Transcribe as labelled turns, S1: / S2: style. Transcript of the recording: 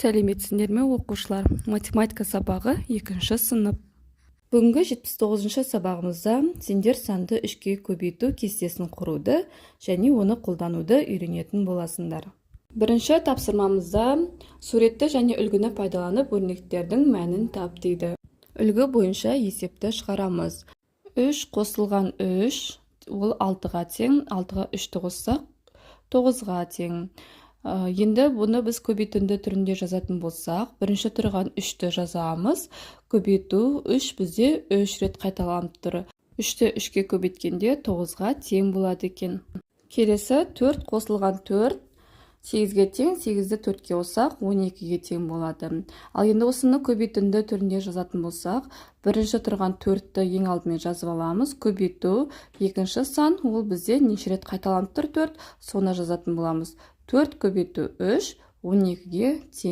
S1: Сәлеметсіңдер ме, оқушылар! Математика сабағы, екінші сынып. Бүгінгі 79-шы сабағымызда сендер санды үшке көбейту кестесін құруды және оны қолдануды үйренетін боласыңдар. Бірінші тапсырмамызда «Суретті және үлгіні пайдаланып, өрнектердің мәнін тап» дейді. Үлгі бойынша есепті шығарамыз. Үш қосылған үш, ол алтыға тең. Алтыға үшті қоссақ, тоғызға тең. Енді бұны біз көбейтінді түрінде жазатын болсақ, бірінші тұрған үшті жазамыз. Көбейту үш, бізде үш рет қайталанып тұр. Үшті үшке көбейткенде, тоғызға тең болады екен. Келесі төрт қосылған төрт сегізге тең. Сегізді төртке қоссақ, 12-ге тең болады. Ал енді осыны көбейтінді түрінде жазатын болсақ, бірінші тұрған төртті ең алдымен жазып аламыз. Көбейту екінші сан, ол бізде неше рет қайталанып тұр төрт, соны жазатын боламыз. Төрт көбейту үш 12-ге тең.